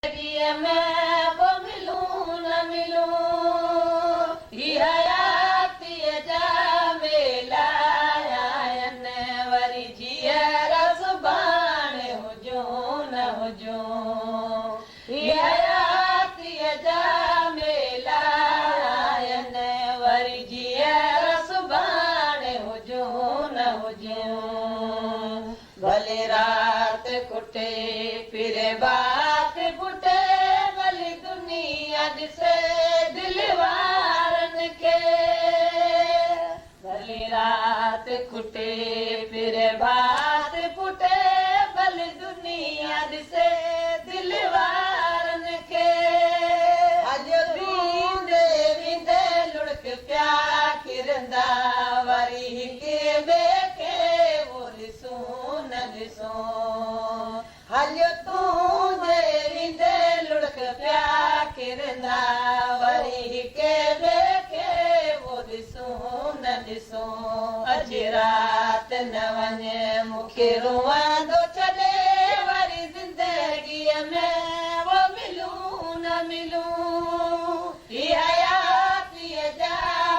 زندگيء ۾ پوء ملون نه ملون، هي حياتيء جا ميلا آهن، وري جيئرا سڀاڻي هجون نه هجون، هي حياتيء جا ميلا آهن، وري جيئرا سڀاڻي هجون نه هجون. ڀلي رات کٽي پھري بات ڦٽي ڀلي دنيا ڏسي دل وارن کي ڀلي رات کٽي پھري بات ڦٽي ڀلي دنيا ڏسي دل وارن کي هليو ٿيندي ويندي لڙڪ پيا ڪرندا وري هڪ ٻئي کي ڏسون نه ڏسون هليو تون جي ويندي لڙڪ پيا ڪرندا وري هڪ ٻئي کي وو ڏسون نه ڏسون اڄ رات نه وڃ مون کي روئندو ڇڏي وري زندگيء ۾ وو ملون نه ملون هي حياتيء جا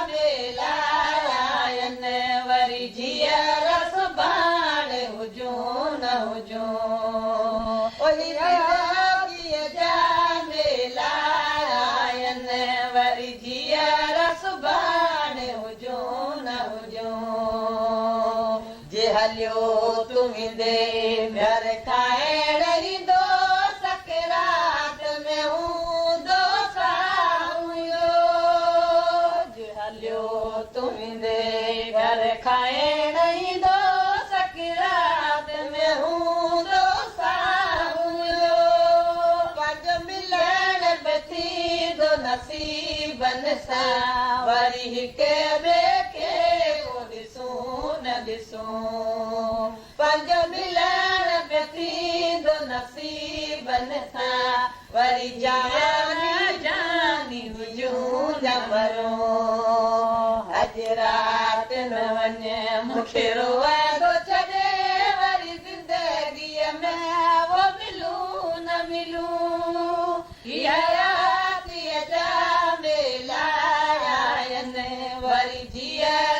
ميلا آهن وري جيئرا سڀاڻي هجون نه هجون. او هي زندگيء جا ميلا آهن وري جيئرا سڀاڻي هجون نه هجون. جي هليو تون ويندي گهر کائڻ ايندو سڪرات ۾ هوندو ساهه اهو. جي هليو تون ويندي گهر کائڻ ايندو سڪرات ۾ هوندو ساهه اهو. پنهنجو ملڻ به ٿيندو نصيبن سان وري هڪ ٻئي کي ڪو ڏسون نه ڏسون پنهنجو ملڻ به ٿيندو نصيبن سان وري جاني جاني هجون يا مرون اڄ رات نه وڃ مون کي روئندو ڇڏي وري زندگيء ۾ وو ملون نه ملون هي حياتيء جا ميلا آهن وري جيئرا.